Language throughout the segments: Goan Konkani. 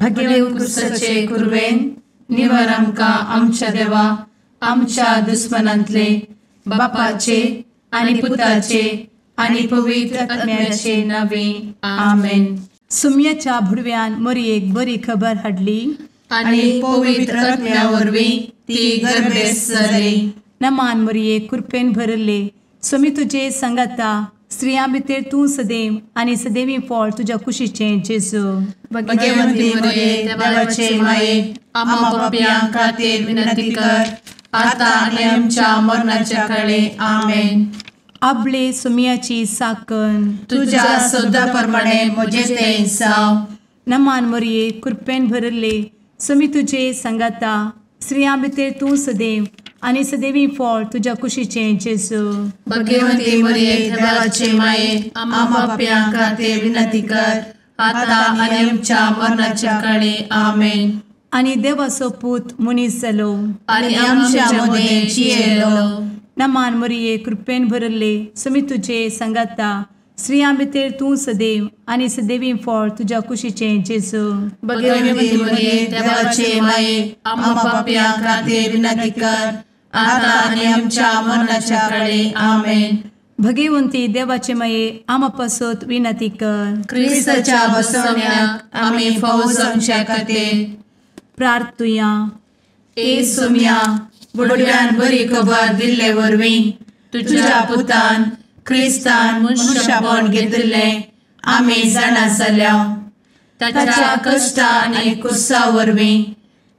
भगेव कुरवेन निवर आमकां आमच्या देवा आमच्या दुस्मनांतले बापाचे आनी पुताचे आनी पवित्र आत्म्याचे नावे आमेन. सुम्याच्या भुडव्यान मोरयेक बरी खबर हाडली आनी पवित्र आत्म्या वरवीं ती गर्भेस्त जाली. नमान मोरये, कृपेन भरले, स्वामी तुजे संगाता, स्त्रियां भितर तूं सदैव आनी सदैवी फळ तुज्या कुशीचें जेजू. भगवंती मोरये, देवाचे माये, आम्हा पापयां खातीर विनंती कर आता आनी आमच्या मरणाच्या काळे. आमेन. आपले सुम्याची साकन तुज्या सदा प्रमाणे म्हजें तें जावं. नमान मोरये, कृपेन भरले, स्वामी तुजे संगाता, स्त्रियां भितर तूं सदैव आनी सदैवी फळ तुज्या कुशीचें जेजू. भगवंती मोरये, देवाचे माये, आम्हा पापयां खातीर विनंती कर आता आनी आमच्या मरणाच्या काळे. आमेन. आनी देवाचो पूत मनीस जालो आनी आमच्या मदें जियेलो. नमान मोरये, कृपेन भरले, स्वामी तुजे संगाता, स्त्रियां भितर तूं सदैव आनी सदैवी फळ तुज्या कुशीचें जेजू. भगवंती मोरये, देवाचे माये, आम्हा पापयां खातीर विनंती कर आता आनी आमच्या मरणाच्या काळे. आमेन. भगवंती देवाचे माये, आम्हा पासत विनंती कर. क्रिस्ताच्या बसवण्याक आमी फावो जावच्या खातीर प्रार्थुया. ए सुम्या, बुडव्यान बरी खबर दिल्ले वरवीं तुज्या पुतान क्रिस्तान मनशापण घेतिल्लें आमी जाणा जाल्या. ताच्या कश्टा आनी कुसा वरवीं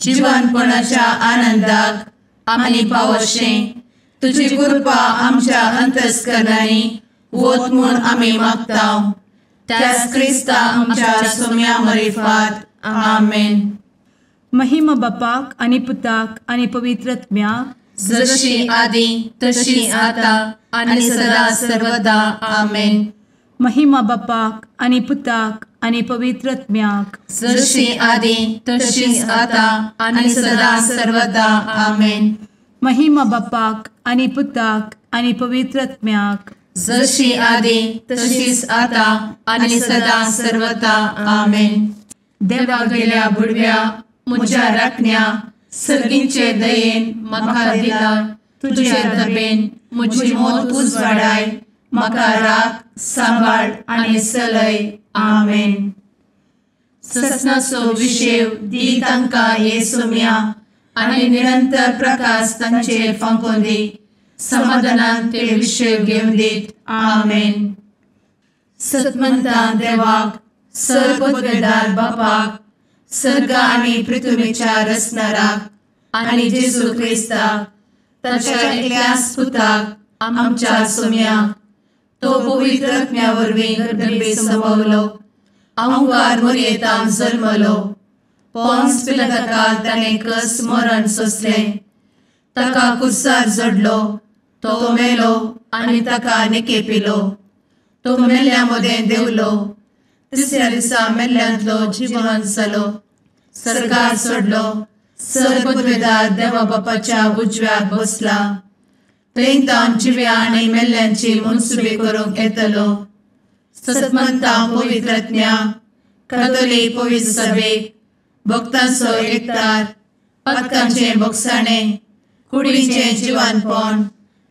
जिवनपणाच्या आनंदाक आमी पावशें तुजी कृपा आमच्या अंतस्करणांनी वत म्हूण आमी मागता. त्याच क्रिस्ता आमच्या सुम्या मरिफात. आमेन. महिमा बापाक आनी पुताक आनी पवित्र आत्म्याक, जशी आदी तशी आता आनी सदा सर्वदा. आमेन. महिमा बापाक आनी पुताक आनी पवित्र आत्म्याक, जशी आदी तशी आता आनी सदा सर्वदा. आमेन. महिमा बापाक आनी पुताक आनी पवित्र आत्म्याक, जशी आदी तशीच आता आनी सदा सर्वदा. आमेन. देवा गेल्या बुडव्या म्हज्या राखण्या सर्गींचे दयेन म्हाका दिला तुजे दबेन म्हजी मोत उजवाडाय, म्हाका राख सांबाळ आनी सलय. आमेन. ससनाचो विशेव दी तांकां हे सुम्या आनी निरंतर प्रकाश तांचेर फांकोवन दी, समाधानान ते विशेव घेवन दीत. आमेन. सतमंता देवाक, सर्वपदवेदार बापाक, सर्ग आनी पृथ्वीच्या रचणाराक आनी जेजू क्रिस्ताक ताच्या एकल्याच पुताक आमच्या सुम्याक, तो पवित्र आत्म्या वरवीं गर्भे संभवलो, अहंकार मोरयेतान जल्मलो, पोन्स पिलाताकाल ताणें कस मरण सोंसलें, ताका कुर्सार जडलो, तो मेलो आनी ताका निकेपिलो, तो मेल्ल्या मदें देंवलो, तिसऱ्या दिसा मेल्ल्यांतलो जिवन जालो, सर्गार सोडलो, सर्वपदवेदार देवा बापाच्या उजव्याक बसला, थंय तावन जिव्या आनी मेल्ल्यांची मनसुबी करूंक येतलो. सतमंता पवित्र आत्म्या, कातोलीक पवित्र सभेक, भक्तांचो एकतार, पातकांचें भोगसाणें, कुडीचें जिवानपण,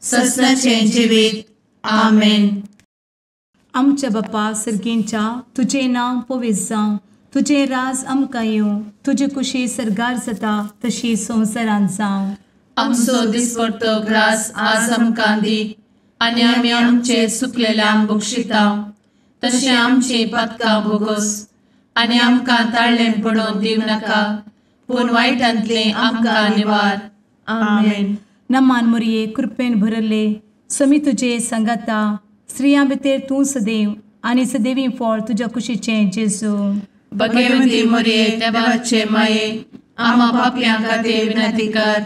ससनाचें जिवीत. आमेन. आमच्या बापा सर्गींच्या, तुजें नांव पवित्र जावं, तुजें राज आमकां येवं, तुजी कुशी सर्गार जाता तशी संवसारांत जावं. आमचो दिसपडतो ग्रास आज आमकां दी आनी आमी आमचे सुकलेल्यांक बक्षिता तशें आमची पातकां भोगोस आनी आमकां ताळ्ळें पडोवन दिवं नाका, पूण वायटांतलें आमकां निवार. आमेन. नमान मोरये, कृपेन भरले, स्वामी तुजे संगाता, स्त्रियां भितर तूं सदैव आनी सदैवी फळ तुज्या कुशीचें जेजू. भगवंती मोरये, देवाचे माये, आम्हा पापयां खातीर विनंती कर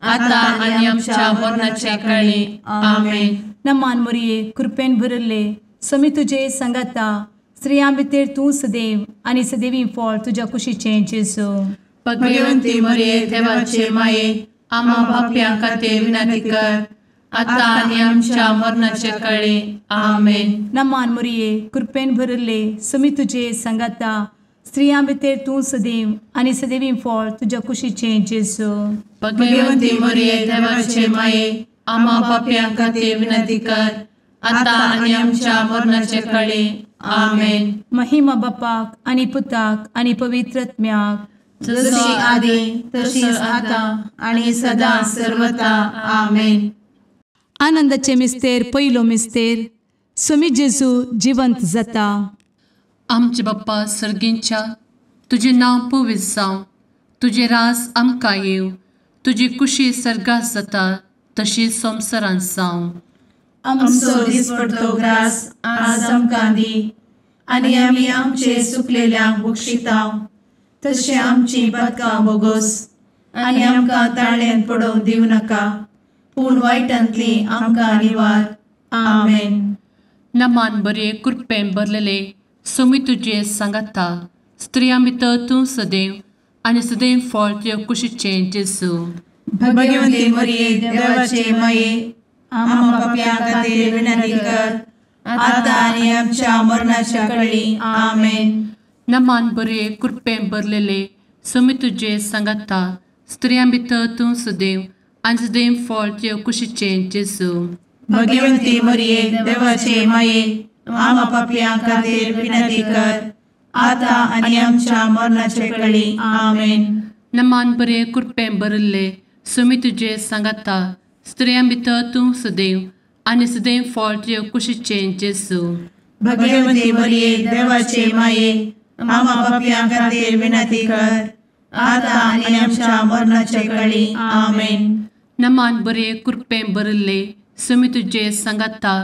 आता आनी आमच्या मरणाच्या काळी. आमेन. नमान मोरये, कृपेन भरले, स्वामी तुजे संगाता, स्त्रियां भितर तूं सदैव आनी सदैवी फळ तुज्या कुशीचें जेजू. भगवंती मोरये, देवाचे माये, आम्हा पापयां खातीर विनंती कर आता आनी आमच्या मरणाच्या काळी. आमेन. नमान मोरये, कृपेन भरले, स्वामी तुजे संगाता, स्त्रियां भितर तूं सदैव आनी सदैवी फळ तुज्या कुशीचें जेजू. भगवंती मरिये देवाचे माये, आम्हा पापयां खातीर विनंती कर, आतां आनी आमच्या मरणाचे कळे. आमेन. महिमा बापाक आनी पुताक आनी पवित्र आत्म्याक, जशी आदी तशीच आतां आनी सदां सर्वता. आमेन. आनंदाचे मिस्तेर पयलो मिस्तेर, स्वामी जेजू जिवंत जाता. आमचे बाप्पा सर्गींच्या, तुजें नांव पवित्र जावं, तुजें राज आमकां येवं, तुजी कुशी सर्गात जाता तशी संवसारांत जावं. आमचो दिसपडतो ग्रास आज आमकां दी, आनी आमी आमचे सुकलेल्यांक बक्षिता तशें आमची पातकां बोगोस, आनी आमकां ताळ्यांत पडोवंक दिवं नाका, पूण वायटांतली आमकां निवार. आमेन. नमान बरे कृपेन भरलेले स्वामी तुजे सांगाता, स्त्रियां भितर तूं सदैव आनी सदैव फळ तुज्या कुशीचें जेजू. भगवंती मरिये देवाचे माये, आम्हा पापयां खातीर विनंती कर, आतां आनी आमच्या मरणाच्या कळी. आमेन. नमान बरे कृपेन भरलेले स्वामी तुजे सांगाता, स्त्रियां भितर तूं सदैव आनी सदैव फळ तुज्या कुशीचें जेजू. भगवंती मरिये देवाचे माये, आम्हा पापयां खातीर विनंती कर, आतां आनी आमच्या मरणाचे कळी. आमेन. नमान बरे कृपेन भरिल्ले स्वामी तुजे सांगाता, स्त्रियां भितर तूं सदैव आनी सदैव फळ तुज्या कुशीचें जेजू. भगवंती मरिये देवाचे माये, आम्हा पापयां खातीर विनंती कर, आतां आनी आमच्या मरणाचे कळी. आमेन. नमान बरे कृपेन भरिल्ले स्वामी तुजे सांगाता,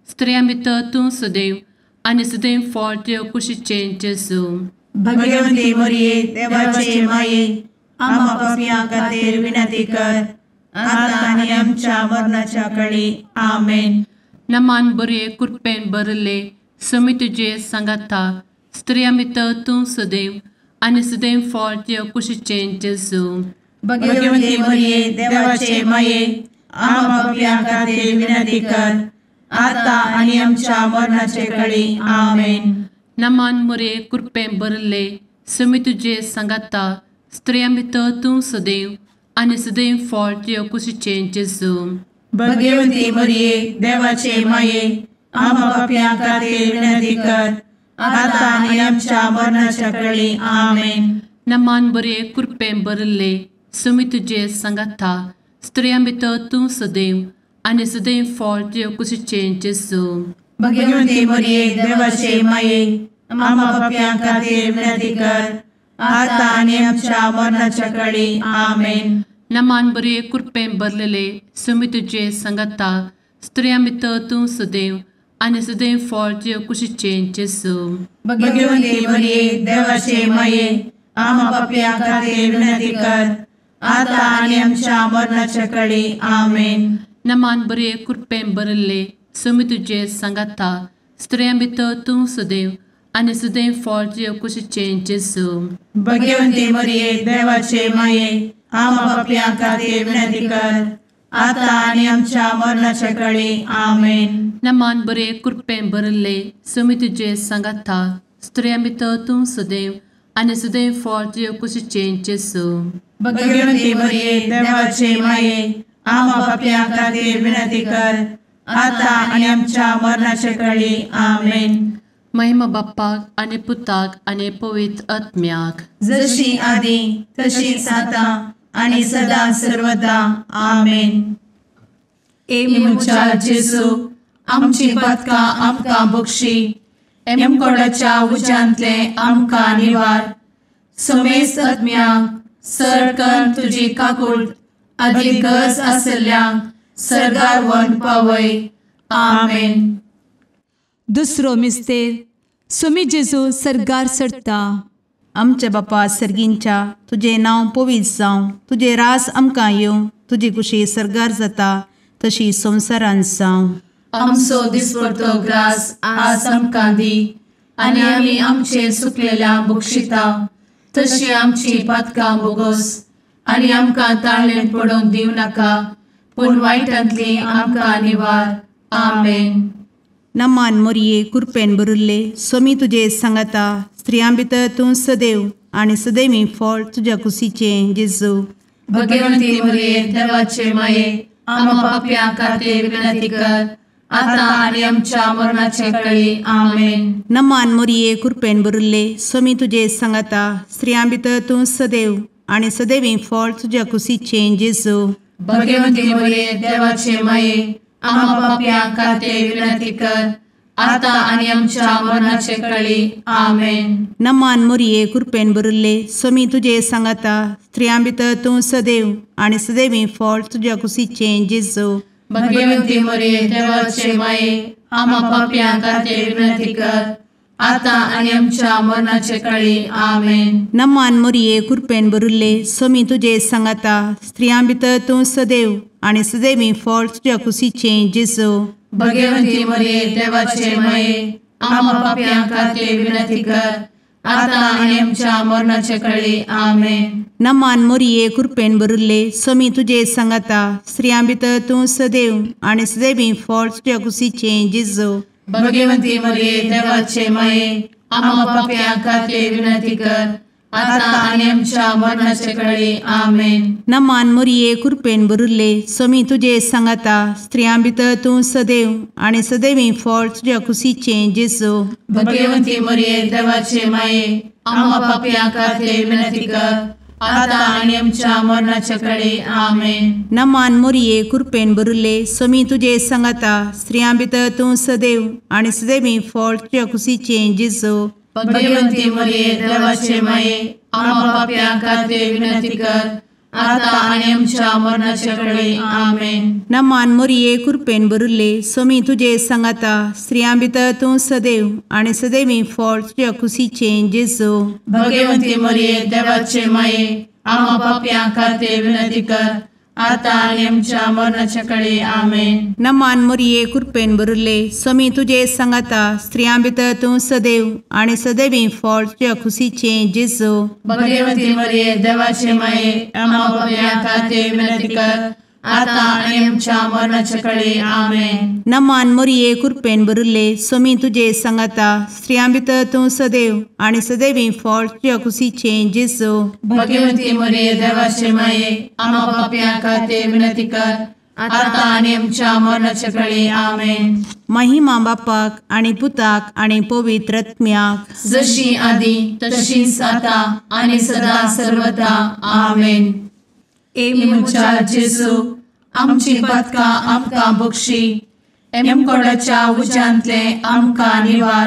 स्त्रियां भितर तूं सदैव आनी सदैव फळ तुज्या कुशीचें जेजू. भगवंती मरिये देवाचे माये, आम्हा पापयां खातीर विनंती कर, आतां आनी आमच्या मरणाच्या कळी. आमेन. नमान बरे कृपेन भरिल्ले स्वामी तुजे सांगाता, स्त्रियां भितर तूं सदैव आनी सदैव फळ तुज्या कुशीचें जेजू. भगवंती मरिये देवाचे माये, आम्हा पापयां खातीर विनंती कर, आतां आनी आमच्या मरणाचे कळी. आमेन. नमान मरिये कृपेन भरिल्ले स्वामी तुजे सांगाता, स्त्रियां भितर तूं सदैव आनी सदैव फळ तुज्या कुशीचें जेजू. भगवंती मरिये देवाचे माये, आम्हा पापयां खातीर विनंती कर, आतां आनी आमच्या मरणाच्या कळी. आमेन. नमान बरे कृपेन भरिल्ले स्वामी तुजे सांगाता, स्त्रियां भितर तूं सदैव आनी सदैव फळ तुज्या कुशीचें जेजू. भगवंती मरिये देवाचे माये, आम्हा पापयां खातीर विनंती कर, आतां आनी आमच्या मरणाच्या कळी. आमेन. नमान बरे कृपेन भरलेले स्वामी तुजे सांगाता, स्त्रियां भितर तूं सदैव आनी सदैव फळ तुज्या कुशीचें जेजू. भगवंती मरिये देवाचे माये, आम्हा पापयां खातीर विनंती कर, आतां आनी आमच्या मरणाच्या कळी. आमेन. नमान बरे कृपेन भरिल्ले स्वामी तुजे सांगाता, स्त्रियां भितर तूं सदैव आनी सदैव फळ तुज्या कुशीचें जेजू. भगवंती मरिये देवाचे माये, आम्हा पापयां खातीर विनंती कर, आतां आनी आमच्या मरणाच्या कळी. आमेन. नमान बरे कृपेन भरिल्ले स्वामी तुजे सांगाता, स्त्रियां भितर तूं सदैव आनी सदैव फळ तुज्या कुशीचें जेजू. भगवंती मरिये देवाचे माये, आम्हा पापयां खातीर विनंती कर, आतां आनी आमच्या मरणाच्या कळी. आमेन. महिमा बाप्पाक आनी पुताक आनी पवित्र आत्म्याक, जशी आदी तशीच आतां आनी सदां सर्वदा. आमेन. ए म्हज्या जेजू, आमची पातकां आमकां बक्षी, एमकोडाच्या उज्यांतले आमकां निवार, समेस्त आत्म्यांक सरकन तुजी काकूट आदी गरज आशिल्ल्यांक सर्गार व्हरून पावय. आमेन. दुसरो मिस्तेर, स्वामी जेजू सर्गार चडटा. आमच्या बापा सर्गींच्या, तुजें नांव पवित्र जावं, तुजें राज आमकां येवं, तुजी कुशी सर्गार जाता तशी संवसारांत जावं. आमचो दिसपडतो ग्रास आज आमकां दी, आनी आमी आमचे सुकलेल्या बक्षिता तशी आमची पातकां बोगोस, आनी आमकां ताळ्ळेंत पडोवंक दिवं नाका, पूण वायटांतली आमकां निवार. आमेन. नमान मोरये कृपेन भरिल्ले स्वामी तुजे सांगाता, स्त्रियां भितर तूं सदैव आनी सदैवी फळ तुज्या कुशीचें जेजू। भगवंती मरिये देवाचे माये आम्हा पाप्यां खातीर विनंती कर आता आनी आमच्या मरणाचे वेळी। आमेन। नमान मरिये कृपेन भरिल्ले स्वामी तुजे सांगाता स्त्रियां भितर तूं सदैव आनी सदैवी फळ तुज्या कुशीचें जेजू। भगवंती मरिये देवाचे माये आम्हा पाप्यां खातीर विनंती कर आता आनी आमच्या मरणाचे वेळी। आमेन। नमान मरिये कृपेन भरिल्ले स्वामी तुजे सांगाता स्त्रियां भितर तूं सदैव आनी सदैवी फळ तुज्या कुशीचें जेजू। भगवंती मरिये देवाचे माये आम्हा पाप्यां खातीर विनंती कर आता आनी आमच्या मरणाचे वेळी। आमेन। नमान मरिये कृपेन भरिल्ले स्वामी तुजे सांगाता स्त्रियां भितर तूं सदैव आनी सदैवी फळ तुज्या कुशीचें जेजू। भगवंती मरिये देवाचे माये आम्हा पाप्यां खातीर विनंती कर आता आनी आमच्या मरणाचे वेळी। आमेन। नमान मरिये कृपेन भरिल्ले स्वामी तुजे सांगाता स्त्रियां भितर तूं सदैव आनी सदैवी फळ तुज्या कुशीचें जेजू। भगवंती मरिये देवाचे माये आम्हा पाप्यां खातीर विनंती कर आता आनी आमच्या मरणाचे वेळी। आमेन। नमान मरिये कृपेन भरिल्ले स्वामी तुजे सांगाता स्त्रियां भितर तूं सदैव आनी सदैवी फळ तुज्या कुशीचें जेजू। भगवंती मरिये देवाचे माये आम्हा पाप्यां खातीर विनंती कर आता आनी आमच्या मरणाचे वेळी। आमेन। नमान मरिये कृपेन भरिल्ले स्वामी तुजे सांगाता स्त्रियां भितर तूं सदैव आनी सदैवी फळ तुज्या कुशीचें जेजू। भगवंती मरिये देवाचे माये आम्हा पाप्यां खातीर विनंती कर आता आनी आमच्या मरणाचे वेळी। आमेन। नमान मरिये कृपेन भरिल्ले स्वामी तुजे सांगाता स्त्रियां भितर तूं सदैव आनी सदैवी फळ तुज्या कुशीचें जेजू। भगवंती मरिये देवाचे माये आम्हा पाप्यां खातीर विनंती कर आता आनी आमच्या मरणाचे वेळी। आमेन। नमान मरिये कृपेन भरिल्ले स्वामी तुजे सांगाता स्त्रियां भितर तूं सदैव आनी सदैवी फळ तुज्या कुशीचें जेजू। भगवंती मरिये देवाचे माये आम्हा पाप्यां खातीर विनंती कर आता आनी आमच्या मरणाचे वेळी। आमेन। नमान मरिये कृपेन भरिल्ले स्वामी तुजे सांगाता स्त्रियां भितर तूं सदैव आनी सदैवी फळ तुज्या कुशीचें जेजू। भगवंती मरिये देवाचे माये आम्हा पाप्यां खातीर विनंती कर आता आनी आमच्या मरणाचे वेळी। आमेन। महिमा बापाक आनी पुताक आनी पवित्र आत्म्याक जशी आदी तशीच आता आनी सदा सर्वदा। आमेन। ए म्हज्या जेजू आमची पातकां आमकां बक्षी एमकोडाच्या उज्यांतले आमकां निवार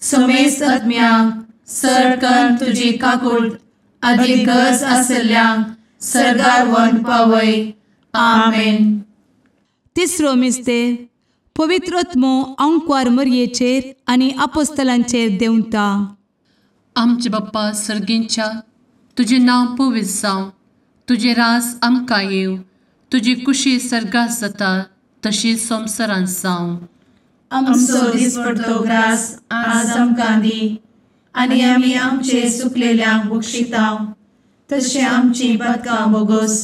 समेस्त आत्म्यांक सरकन तुजी काकूट आदी गरज आशिल्ल्यांक सर्गार व्हरून पावय। आमेन। तिसरो मिस्तेर पवित्र आत्मो आंकवार मरयेचेर आनी आपोस्तलांचेर देंवता। आमचे बाप्पा सर्गींच्या तुजें नांव पवित्र जावं, तुजें राज आमकां येवं, तुजी कुशी सर्गात जाता तशी संवसारांत जावं। आमचो दिसपडतो ग्रास आज आमकां दी आनी आमी आमचे सुकलेल्यांक बक्षितांव तशें आमची पातकां बोगोस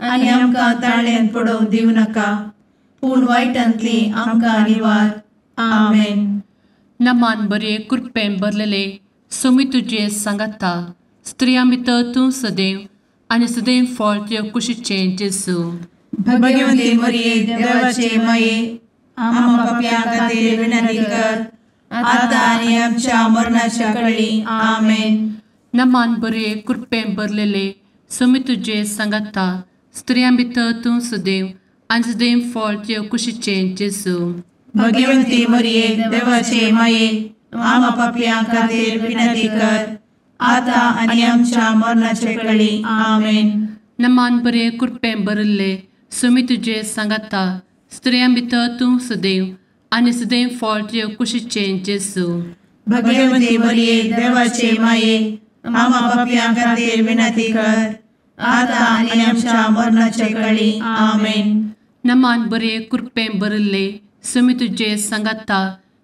आनी आमकां ताळ्यान पडोवंक दिवं नाका पूण वायटांतली आमकां निवार। आमेन। नमान बरे कृपेन भरलेले स्वामी तुजे सांगाता स्त्रियां भितर तूं सदैव आनी सदैव फळ तुज्या कुशीचें जेजू। भगवंती मरिये देवाचे माये आम्हा पाप्यां खातीर विनंती कर आता आनी आमच्या मरणाच्या वेळी। आमेन। नमान बरे कृपेन भरलेले स्वामी तुजे सांगाता स्त्रियां भितर तूं सदैव आनी सदैव फळ तुज्या कुशीचें जेजू। भगवंती मरिये देवाचे माये आम्हा पाप्यां खातीर विनंती कर आता आनी आमच्या मरणाचे वेळी। आमेन। नमान बरे कृपेन भरिल्ले स्वामी तुजे सांगाता स्त्रियां भितर तूं सदैव आनी सदैव फळ तुज्या कुशीचें जेजू। भगवंती मरिये देवाचे माये आम्हा पाप्यां खातीर विनंती कर आता आनी आमच्या मरणाचे वेळी। आमेन। नमान बरे कृपेन भरिल्ले स्वामी तुजे सांगाता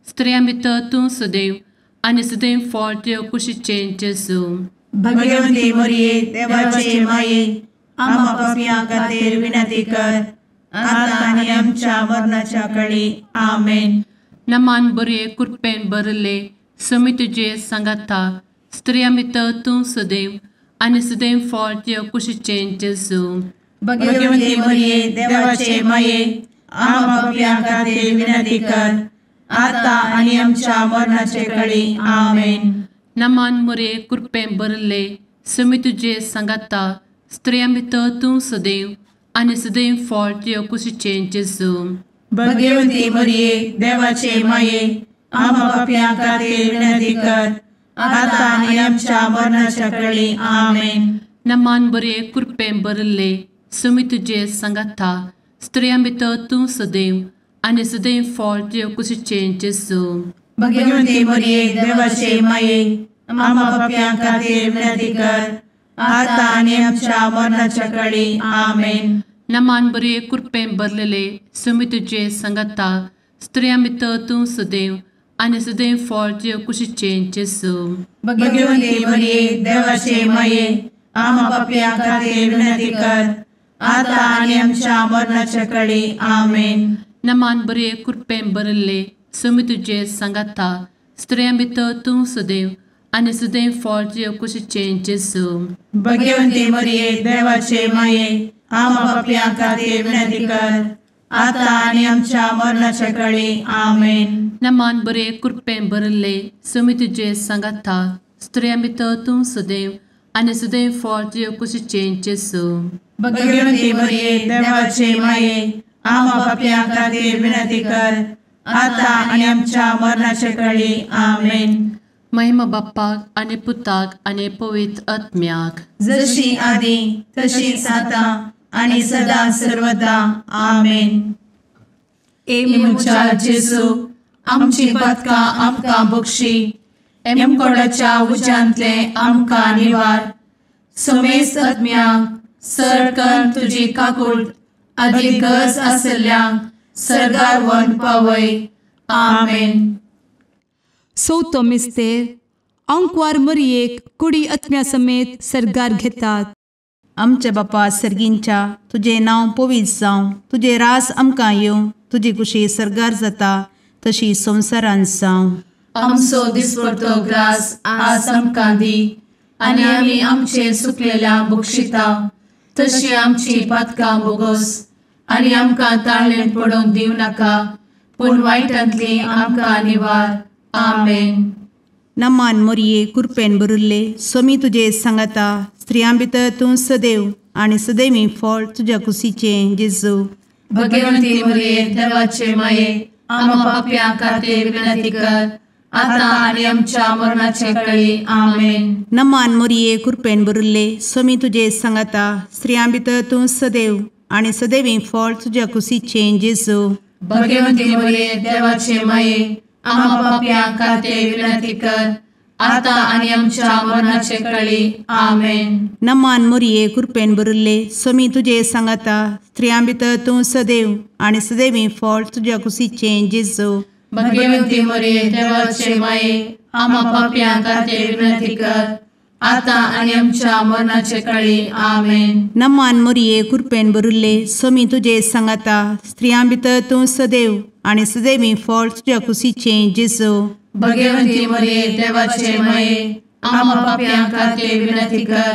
स्त्रियां भितर तूं सदैव आनी सदैव फळ तुज्या कुशीचें जेजू। भगवंती मरिये देवाचे माये आम्हा पाप्यां खातीर विनंती कर आता आनी आमच्या मरणाच्या वेळी। आमेन। नमान बरे कृपेन भरिल्ले समी तुजे सांगाता स्त्रियां भितर तूं सदैव आनी सदैव फळ तुज्या कुशीचें जेजू. भगवती मरिये देवाचे माये आम्हा पाप्यां खातीर विनंती कर आता आनी आमच्या मरणाचे कळी. आमेन. नमान मोरये कृपेन भरिल्ले समी तुजे सांगाता स्त्रियां भितर तूं सदैव आनी सदैव फळ तुज्या कुशीचें जेजू. भगवती मरिये देवाचे माये आम्हा पाप्यां खातीर विनंती कर आता आनी आमच्या मरणाच्या कळी. आमेन. नमान बरे कृपेन भरिल्ले समी तुजे सांगाता स्त्रियां भितर तूं सदैव आनी सदैव फळ तुज्या कुशीचें जेजू. भगवती मरिये देवाचे माये आम्हा पाप्यां खातीर विनंती कर आता आनी आमच्या मरणाच्या कळी. आमेन. नमान बरे कृपेन भरलेले समी तुजे सांगाता स्त्रियां भितर तूं सदैव आनी सदैव फळ तुज्या कुशीचें जेजू. भगवती मरिये देवाचे माये आम्हा पाप्यां खातीर विनंती कर आता आनी आमच्या मरणाच्या कळी. आमेन. नमान बरे कृपेन भरिल्ले समी तुजे सांगाता स्त्रियां भितर तूं सदैव आनी सदैव फळ तुज्या कुशीचें जेजू. भगवती मरिये देवाचे माये आम्हा पाप्यां खातीर विनंती कर आता आनी आमच्या मरणाच्या कळी. आमेन. नमान बरे कृपेन भरिल्ले समी तुजे सांगाता स्त्रियां भितर तूं सदैव आनी सदैव फळ तुज्या कुशीचें जेजू. भगवती मरिये देवाचे माये आम्हा पाप्यां खातीर विनंती कर आता आनी आमच्या मरणाच्या कळी. आमेन. महिमा बाप्पाक आनी पुताक आनी पवित्र आत्म्याक, जशी आदी तशीच आता आनी सदा सर्वदा. आमेन. ए म्हज्या जेजू आमची पातकां आमकां बक्षी, एमकोडाच्या उज्यांतले आमकां निवार, समेस्त आत्म्यांक सरकन तुजी काकूट आदी गरज आसल्ल्यांक सर्गार व्हरून पावय. आमेन. चवथो मिस्तेर आंकवार मरियेक कुडी आत्म्या समेत सर्गार घेतात. आमच्या बापा सर्गींच्या तुजें नांव पवित्र जावं, तुजें रास आमकां येवं, तुजी कुशी सर्गार जाता तशी संवसारांत जावं. आमचो दिसपडतो ग्रास आज आमकां दी आनी आमी आमचे सुकलेल्या बक्षिता तशी आमची पातकां बोगोस आनी आमकां ताळेन पडोवंक दिवं नाका, पूण वायटांतली आमकां निवार. आमेन. नमान मोरये कृपेन भरिल्ले स्वामी तुजे सांगाता स्त्रियां भितर तूं सदैव आनी सदैवी फळ तुज्या कुशीचें जेजू. भगवंती मोरये देवाचे माये आम्हा पाप्यां खातीर विनंती कर आता आनी आमच्या मरणाचे कळी. आमेन. नमान मोरये कृपेन भरिल्ले स्वामी तुजे सांगाता स्त्रियां भितर तूं सदैव आनी सदैवी फळ तुज्या कुशीचें जेजू. भगवंती मोरये देवाचे माये आम्हा पाप्यां खातीर विनंती कर आता आनी आमच्या मरणाचे कळी. आमेन. नमान मोरये कृपेन भरिल्ले स्वामी तुजे सांगाता स्त्रियां भितर तूं सदैव आनी सदैवी फळ तुज्या कुशीचें जेजू. भगवंती मोरये देवाचे माये आम्हा पाप्यां खातीर विनंती कर आता आनी आमच्या मरणाचे कळी. आमेन. नमान मोरये कृपेन भरिल्ले स्वामी तुजे सांगाता स्त्रियां भितर तूं सदैव आनी सदैवी फळ तुज्या कुशीचें जेजू. भगवंती मोरये देवाचे माये आम्हा पाप्यां खातीर विनंती कर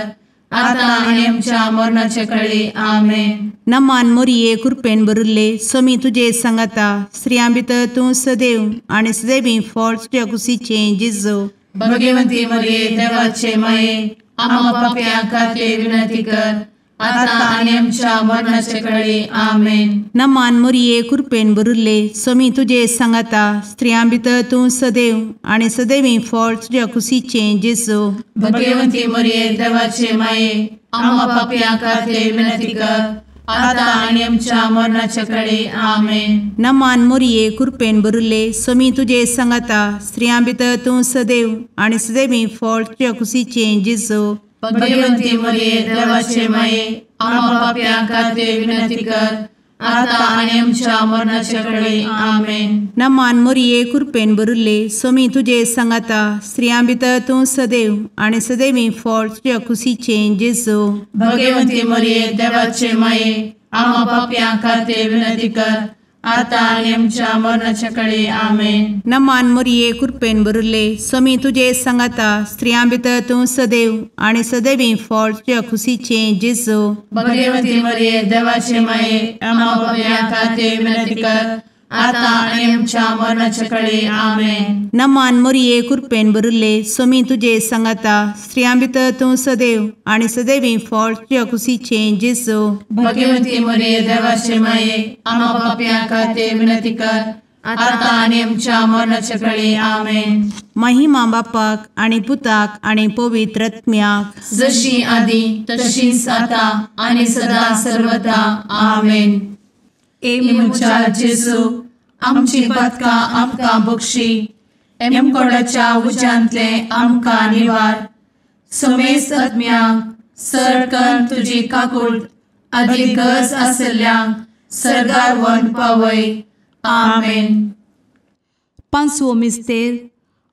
आता आनी आमच्या मरणाचे कळी. आमेन. नमान मोरये कृपेन भरिल्ले स्वामी तुजे सांगाता स्त्रियां भितर तूं सदैव आनी सदैवी फळ तुज्या कुशीचें जेजू. भगवंती मोरये देवाचे माये आम्हा पाप्यां खातीर विनंती कर आता आनी आमच्या मरणाचे कळी. आमेन. नमान मोरये कृपेन भरिल्ले स्वामी तुजे सांगाता स्त्रियां भितर तूं सदैव आनी सदैवी फळ तुज्या कुशीचें जेजू. भगवंती मोरये देवाचे माये आम्हा पाप्यां खातीर विनंती कर आता आनी आमच्या मरणाचे कळी. आमेन. नमान मोरये कृपेन भरिल्ले स्वामी तुजे सांगाता स्त्रियां भितर तूं सदैव आनी सदैवी फळ तुज्या कुशीचें जेजू. भगवंती मोरये देवाचे माये आम्हा पाप्यां खातीर विनंती कर आता आनी आमच्या मरणाचे कळी. आमेन. नमान मोरये कृपेन भरिल्ले स्वामी तुजे सांगाता स्त्रियां भितर तूं सदैव आनी सदैवी फळ तुज्या कुशीचें जेजू. भगवंती मोरये देवाचे माये आम्हा पाप्यां खातीर विनंती कर आतां आनी आमच्या मरणाच्या कळे. आमेन. नमान मोरये कृपेन भरिल्ले स्वामी तुजे सांगाता, स्त्रियां भितर तूं सदैव आनी सदैवी फळ तुज्या खुशीचें जेजू. भगवती मरिये देवाचे माये, आम्हा पाप्यां खातीर विनंती कर, आतां आनी आमच्या मरणाच्या कळे. आमेन. नमान मोरये कृपेन भरिल्ले स्वामी तुजे सांगाता, स्त्रियां भितर तूं सदैव आनी सदैवी फळ तुज्या खुशीचें जेजू. भगवती मरिये देवाचे माये, आम्हा पाप्यां खातीर विनंती कर, आतां आनी आमच्या मरणाच्या कळे. आमेन. महिमा बापाक आनी पुताक आनी पवित्र आत्म्याक, जशी आदी तशीच आतां आनी सदा सर्वदा. आमेन. ए म्हज्या जेजू, आमची पातकां आमकां बक्षी, एमकोडाच्या उज्यांतले आमकां निवार, समेस्त आत्म्यांक सरकन तुजी काकूट आदी गरज आशिल्ल्यांक सर्गार व्हरून पावय. आमेन. पांचवो मिस्तेर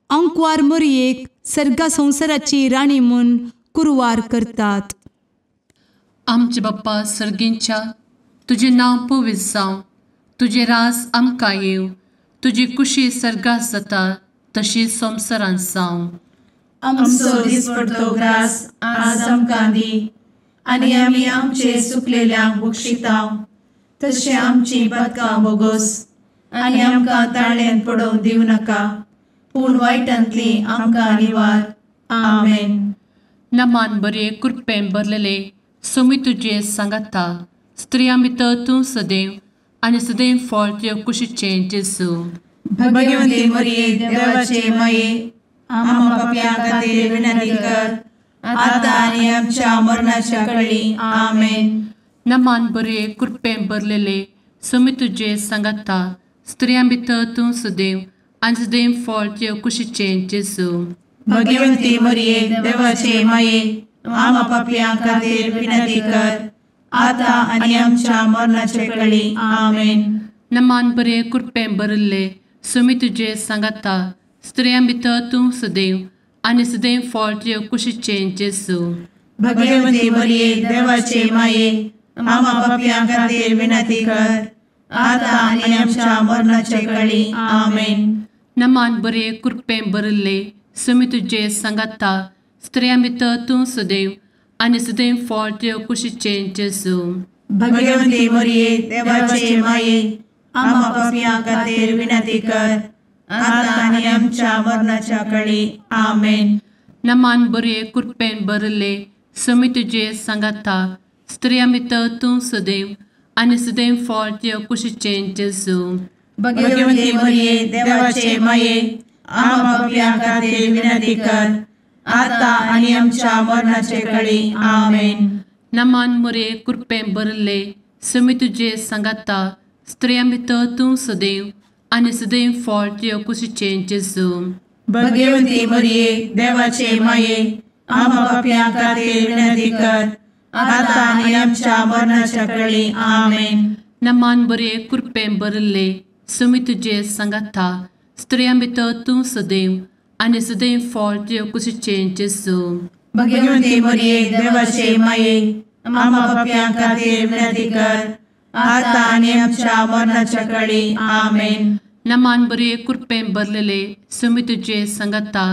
अंकवार मोरयेक सर्गा संवसाराची राणी म्हूण कुरवार करतात. आमचे बाप्पा सर्गींच्या, तुजें नांव पवित्र जावं, तुजें राज आमकां येवं, तुजी कुशी सर्गात जाता तशी संवसारांत जावं. आमचो दिसपडतो ग्रास आज आमकां दी, आनी आमी आमचे सुकलेल्यांक बक्षितांव, तशें आमची पातकां बोगोस, आनी आमकां ताळ्यांत पडोवंक दिवं नाका, पूण वायटांतली आमकां निवार. आमेन. नमान बरे कृपेन भरलेले स्वामी तुजे सांगाता, स्त्रियां भितर तूं सदैव आनी सदैव फळ तुज्या कुशीचें जेजू. भगवती मरिये देवाचे माये, आम्हा पाप्यां खातीर विनंती कर, आतां आनी आमच्या मरणाच्या कळी. आमेन. नमान बरे कृपेन भरलेले स्वामी तुजे सांगाता, स्त्रियां भितर तूं सदैव आनी सदैव फळ तुज्या कुशीचें जेजू. भगवती मरिये देवाचे माये, आम्हा पाप्यां खातीर विनंती कर, आतां आनी आमच्या मरणाच्या कळी. आमेन. नमान बरे कृपेन भरिल्ले स्वामी तुजे सांगाता, स्त्रियां भितर तूं सदैव आनी सदैव फळ तुज्या कुशीचें जेजू. भगवती मरिये देवाचे माये, आम्हा पाप्यां खातीर विनंती कर, आतां आनी आमच्या मरणाच्या कळी. आमेन. नमान बरे कृपेन भरिल्ले स्वामी तुजे सांगाता, स्त्रियां भितर तूं सदैव आनी सदैव फळ तुज्या कुशीचें जेजू. भगवती मरिये देवाचे माये, आम्हा पाप्यां खातीर विनंती कर, आतां आनी आमच्या मरणाच्या कळी. आमेन. नमान बरे कृपेन भरिल्ले स्वामी तुजे सांगाता, स्त्रियां भितर तूं सदैव आनी सदैव फळ तुज्या कुशीचें जेजू. भगवती मरिये देवाचे माये, आम्हा पाप्यां खातीर विनंती कर, आतां आनी आमच्या मरणाचे कळी. आमेन. नमान मरिये कृपेन भरिल्ले स्वामी तुजे सांगाता, स्त्रियां भितर तूं सदैव आनी सदैव फळ तुज्या कुशीचें जेजू. भगवती मरिये देवाचे माये, आम्हा पाप्यां खातीर विनंती कर, आतां आनी आमच्या मरणाच्या कळी. आमेन. नमान बरे कृपेन भरिल्ले स्वामी तुजे सांगाता, स्त्रियां भितर तूं सदैव आनी सदैव फळ तुज्या कुशीचें जेजू. भगवती मरिये देवाचे माये, आम्हा पाप्यां खातीर विनंती कर, आतां आनी आमच्या मरणाच्या कळी. आमेन. नमान बरे कृपेन भरलेले स्वामी तुजे सांगाता,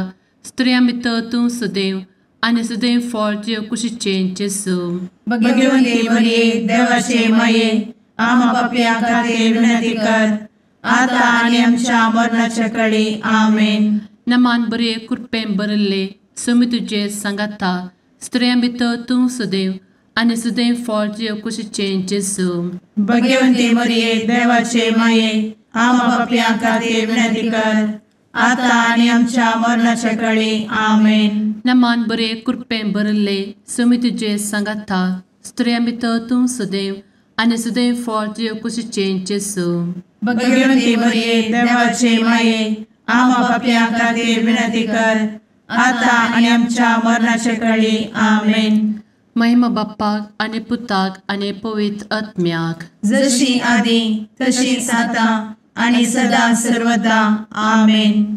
स्त्रियां भितर तूं सदैव आनी सदैव फळ तुज्या कुशीचें जेजू. भगवती मरिये देवाचे माये, आम्हा पाप्यां खातीर विनंती कर, आतां आनी आमच्या मरणाच्या कळी. आमेन. नमान बरे कृपेन भरिल्ले स्वामी तुजे सांगाता, स्त्रियां भितर तूं सदैव आनी सदैव फळ तुज्या कुशीचें जेजू. भगवती मरिये देवाचे माये, आम्हा पाप्यां खातीर विनंती कर, आतां आनी आमच्या मरणाच्या कळी. आमेन. नमान बरे कृपेन भरिल्ले स्वामी तुजे सांगाता, स्त्रियां भितर तूं सदैव आनी सदैव फळ तुज्या कुशीचें जेजू. भगवती मरिये देवाचे माये, आम्हा पाप्यां खातीर विनंती कर, आतां आनी आमच्या मरणाच्या कळी. आमेन. महिमा बाप्पाक आनी पुताक आनी पवित्र आत्म्याक, जशी आदी तशीच आतां आनी सदा सर्वदा. आमेन.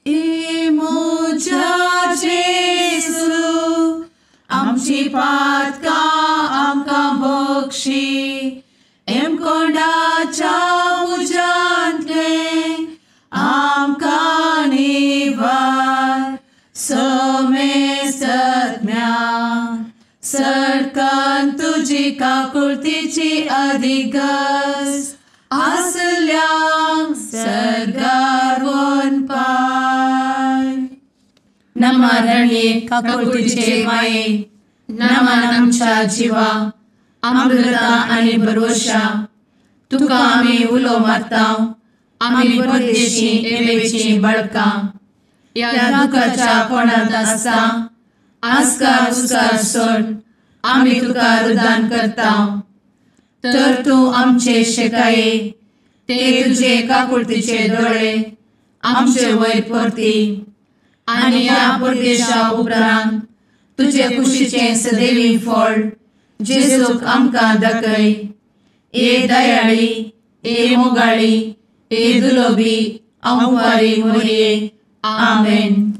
ए म्हज्या जेजू, आमची पातकां आमकां बक्षी, एमकोंडाच्या तुजी काकुळतीची अधिगस आसल्यांक सर्गार वनपाय. नमा रणये काकुळतीचे माये, नमन आमच्या जिवा, अमृता आनी भरवशा, तुका आमी उलो मारता, आमी परदेशी एवेची बळकां, ह्या दुखाच्या कोणांत आसता आस्कार उस्कार सोड आमी तुका रुदान करता. तर तूं आमचे शेकाये ते तुजे काकुळतीचे दोळे आमचे वयर परती आनी ह्या परदेशा उपरांत तुजे कुशीचें सदैवी फळ जेजूक आमकां दाखय. ए दयाळी, ए मोगाळी, ए दुलोबी अंवारी मोरये. आमेन.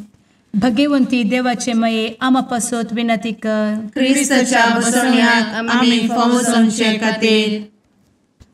भगवंती देवाचे मये आमा पासत विनंती कर. क्रिस्ताच्या बसवण्याक आमी फावो जावचे खातीर.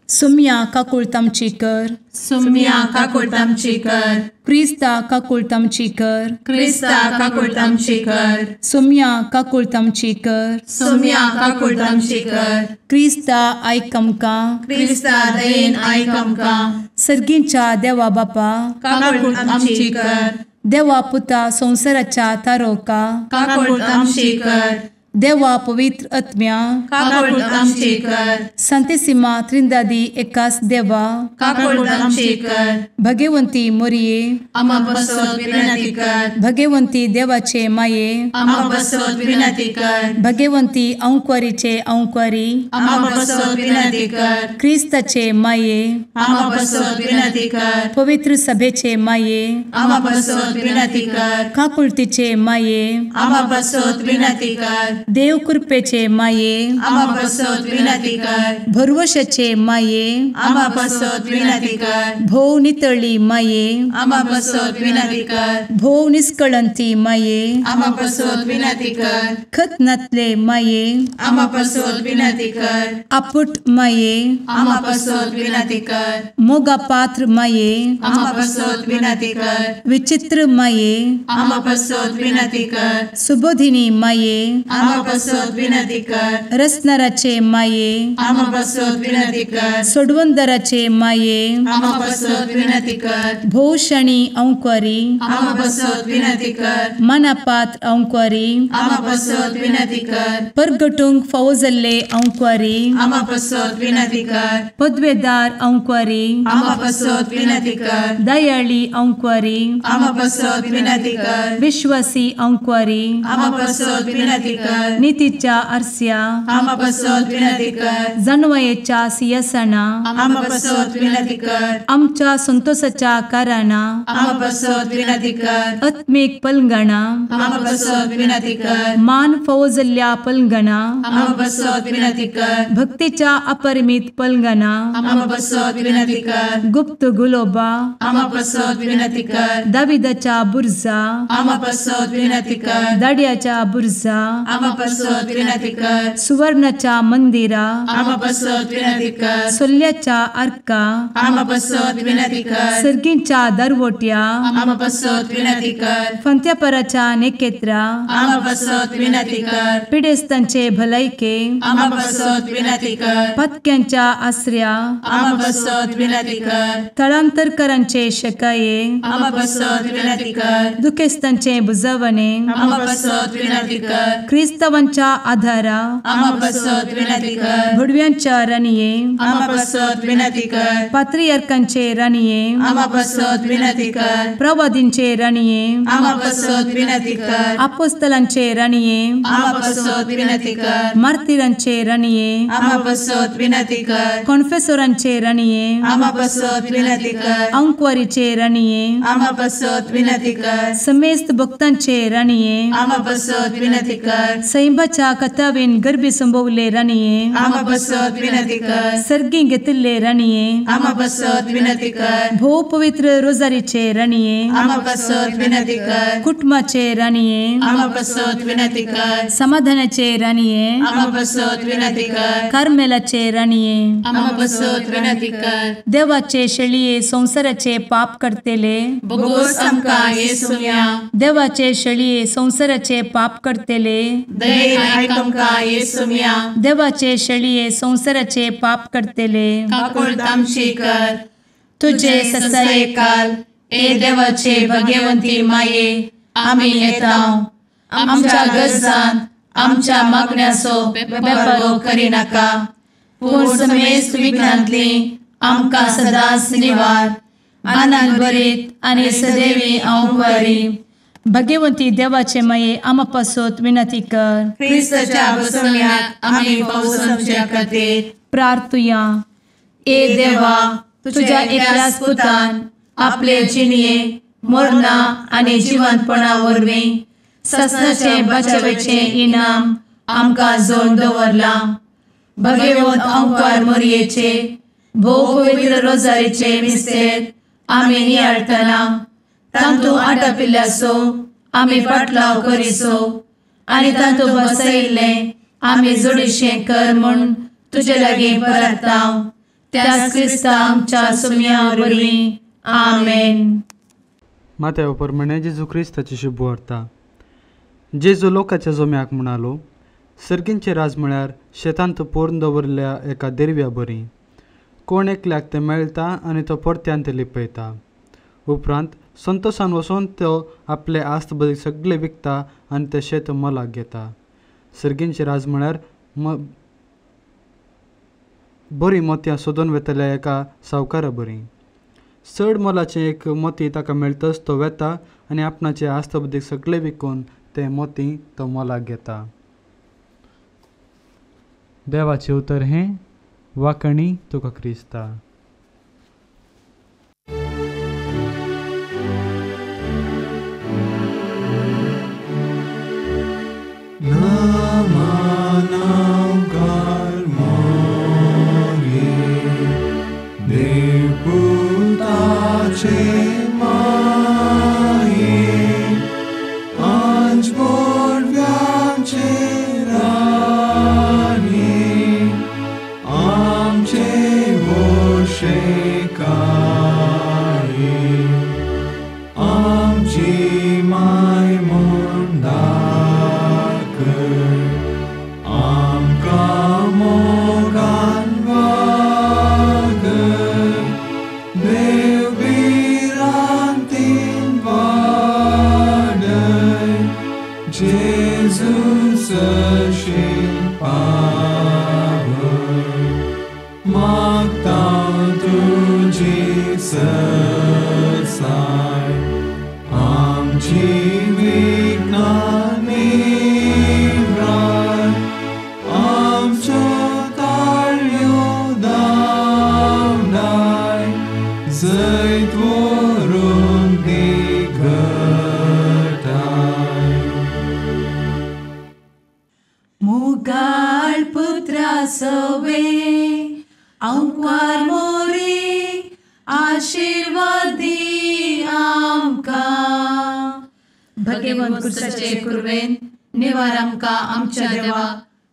सुम्या काकुळत आमची कर. सुम्या काकुळत आमची कर. क्रिस्ता काकुळत आमची कर. क्रिस्ता काकुळत आमची कर. सुम्या काकुळत आमची कर. सुम्या काकुळत आमची कर. क्रिस्ता आयक आमकां. क्रिस्ता दयेन आयक आमकां. सर्गींच्या देवा बापा काकुळत आमची कर. देवा पुता संवसाराच्या तारोका काकुळत आमची कर. देवा पवित्र आत्म्या काकुळत आमची कर. संतेसिमा त्रिंदादी एकास देवा काकुळत आमची कर. भगवंती मोरये आमा पासत विनंती कर. भगवंती देवाचे माये आमा पासत विनंती कर. भगवंती अंकुरीचे अंकुरी आमा पासत विनंती कर. क्रिस्ताचे माये आमा पासत विनंती कर. पवित्र सभेचे माये आमा पासत विनंती कर. काकुळतीचे माये आमा पासत विनंती कर. देव कृपेचे माये आमा पासत विनंती कर. भरवशाचे माये आमा पासत विनंती कर. भोव नितळी माये आमा पासत विनंती कर. भोव निष्कळंती माये आमा पासत विनंती कर. खत नातले माये आमा पासत विनंती कर. आपुट माये आमा पासत विनंती कर. मोगा पात्र माये आमा पासत विनंती कर. विचित्र माये आमा पासत विनंती कर. सुबोधिनी माये आमा पासत विनंती कर. रसनाराचे माये आमा पासत विनंती कर. सोडवंदराचे माये आमा पासत विनंती कर. भोवशणी अंकुरी आमा पासत विनंती कर. मनापात्र अंकुरी आमा पासत विनंती कर. परगटूंक फावो जाल्ले अंकुरी आमा पासत विनंती कर. पदवेदार अंकुरी आमा पासत विनंती कर. दयाळी अंकुरी आमा पासत विनंती कर. विश्वासी अंकुरी आमा पासत विनंती कर. नितीच्या आरस्या आमा पासत विनंती कर. जानवयेच्या सिंहासना आमा पासत विनंती कर. आमच्या संतोषाच्या कारणा आमा पासत विनंती कर. आत्मीक पलंगणा आमा पासत विनंती कर. मान फावो जाल्ल्या पलंगणा आमा पासत विनंती कर. भक्तीच्या अपरिमित पलंगणा आमा पासत विनंती कर. गुप्त गुलोबा आमा पासत विनंती कर. दाविदाच्या बुर्जा आमा पासत विनंती कर. दाड्याच्या बुर्जा आमा पासत विनंती कर. सुवर्णाच्या मंदिरा आमा पासत विनंती कर. सोल्ल्याच्या आर्का आमा पासत विनंती कर. सर्गींच्या दरवट्या आमा पासत विनंती कर. फंत्यापराच्या नेकेत्रा आमा पासत विनंती कर. पिडेस्तांचे भलायके आमा पासत विनंती कर. पत्क्यांच्या आसऱ्या आमा पासत विनंती कर. थळांतरकरांचे शकाये आमा पासत विनंती कर. दुखेस्तांचे बुजवणे आमा पासत विनंती कर. क्रिस्तावांच्या आधारा आमा पासत विनंती कर. भुडव्यांच्या राणये आमा पासत विनंती कर. पात्रियार्कांचे राणये आमा पासत विनंती कर. प्रवादींचे राणये आमा पासत विनंती कर. आपोस्तलांचे राणये आमा पासत विनंती कर. मार्तिरांचे राणये आमा पासत विनंती कर. कॉन्फेसोरांचे राणये आमा पासत विनंती कर. अंकुवारीचे राणये आमा पासत विनंती कर. समेस्त भक्तांचे राणये आमा पासत विनंती कर. सैंबाच्या कथावेन गर्भी संभवले राणये आमा पासत विनंती कर. सर्गी घेतिल्ले राणये आमा पासत विनंती कर. भोव पवित्र रोजारीचे राणये आमा पासत विनंती कर. कुटुंबाचे राणये आमा पासत विनंती कर. समाधानाचे राणये आमा पासत विनंती कर. कार्मेलाचे राणये आमा पासत विनंती कर. देवाचे शेळये संवसाराचे पाप करतेले बोगोस आमकां येसुम्या देवाचे शेळये संवसाराचे पाप करतेले दयेन आयक आमकां येसुम्या. देवाचे शेळये संवसाराचे पाप करतले काकुळट आमची कर. तुजे ससायेकाल ए देवाचे भगवंती माये आमी येता आमच्या गरजान आमच्या मागण्याचो बेपर्वो करिनाका पूण समेस्त विघ्नांतली आमकां सदांच निवार. आनंद भरीत आनी सदैवी अंवकारी. भगवंती देवाचे माये आमा पासत विनंती कर. क्रिस्ताच्या बसवण्याक आमी पावसाच्या खातीर प्रार्थुया. ए देवा तुझ्या एकल्याच पुतान आपले जिणये मरणा आनी जिवंतपणा वरवीं ससनाचे बचावेचे इनाम आमकां जोड दवरलां. भगवंत अंकार मोरयेचे भोव पवित्र रोजारीचे मिस्तेर आमी नियाळटना तांतू आटापिल्ल्याचो आमी पाटलाव करिसो आनी तांतू बसयिल्लें आमी जोडीशें कर म्हूण तुजे लागीं परताव त्याच क्रिस्ता आमच्या सुम्या वरवीं. आमेन. मात्या प्रमाणे जेजू क्रिस्ताची शुभ वार्ता. जेजू लोकाच्या जोम्याक म्हणालो, सर्गींचे राज म्हळ्यार शेतांत पोरून दवरिल्ल्या एका देरव्या बरी. कोण एकल्याक तें मेळटा आनी तो परत्यान तें लिपयता. उपरांत संतोशान वचून तो आपले आस्त बदीक सगळे विकता आनी तें शेत मोलाक घेता. सर्गींचे राज म्हळ्यार बरीं मोतयां सोदून वेतल्या एका सावकारा बरी. चड मोलाचें एक मोती ताका मेळटच तो वेता आनी आपणाचे आस्त बदीक सगळे विकून तें मोती तो मोलाक घेता. देवाचें उतर हें वाकणी तुका क्रिस्ता.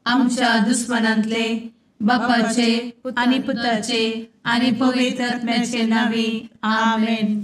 आमच्या दुस्मनांतले बापाचे आनी पुताचे आनी पवित्र आत्म्याचे नांवी. आमेन.